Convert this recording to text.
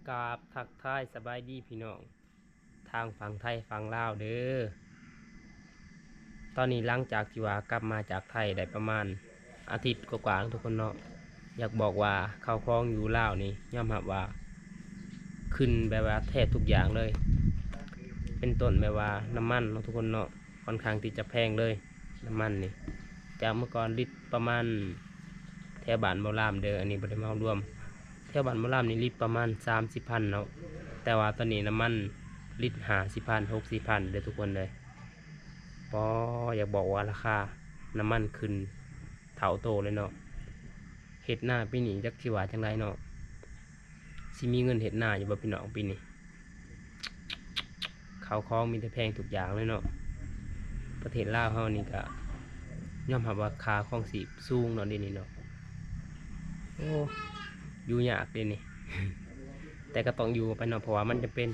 ກາບທັກທາຍສະບາຍດີພີ່ນ້ອງ ທາງຝັ່ງໄທຝັ່ງລາວເດີ. ຕອນນີ້ຫຼັງຈາກທີ່ວ່າກັບມາຈາກໄທໄດ້ປະມານອາທິດກວ່າໆເນາະທຸກຄົນເນາະ, ຢາກບອກວ່າເຂົ້າຂອງຢູ່ລາວນີ້ຍອມຮັບວ່າຂຶ້ນແບບວ່າແທບທຸກຢ່າງເລີຍ, ເປັນຕົ້ນແບບວ່ານ້ຳມັນເນາະທຸກຄົນເນາະ. ຂ້ອນຂ້າງທີ່ຈະແພງເລີຍ ນ້ຳມັນນີ້. ຈາກເມື່ອກ່ອນລິດປະມານ ແຖວບ້ານໝໍລາມເດີ ອັນນີ້ບໍ່ໄດ້ເໝົາລວມ, ແຖວບ້ານໝໍລາມນີ້ລິດປະມານສາມສິບພັນເນາະ, ແຕ່ວ່າຕອນນີ້ນ້ຳມັນລິດຫ້າສິບພັນ ຫົກສິບພັນເດີທຸກຄົນເດີ. ປໍ ຢາກບອກວ່າລາຄານ້ຳມັນຂຶ້ນເທົ່າໂຕເລີຍເນາະ. ເຮັດນາປີນີ້ຈັກຊິວ່າຈັ່ງໃດເນາະ, ຊິມີເງິນເຮັດນາຢູ່ບໍ່ພີ່ນ້ອງປີນີ້? ເຂົ້າຂອງມີແຕ່ແພງທຸກຢ່າງເລີຍເນາະ. ປະເທດລາວເຮົານີ້ກະຍອມຮັບວ່າຄ່າຄອງຊີບສູງເນາະ ດຽວນີ້ເນາະ. ໂອ້ ຢູ່ຍາກເດນີ້ ແຕ່ກໍຕ້ອງຢູ່ໄປເນາະ ເພາະວ່າມັນຈຳເປັນ.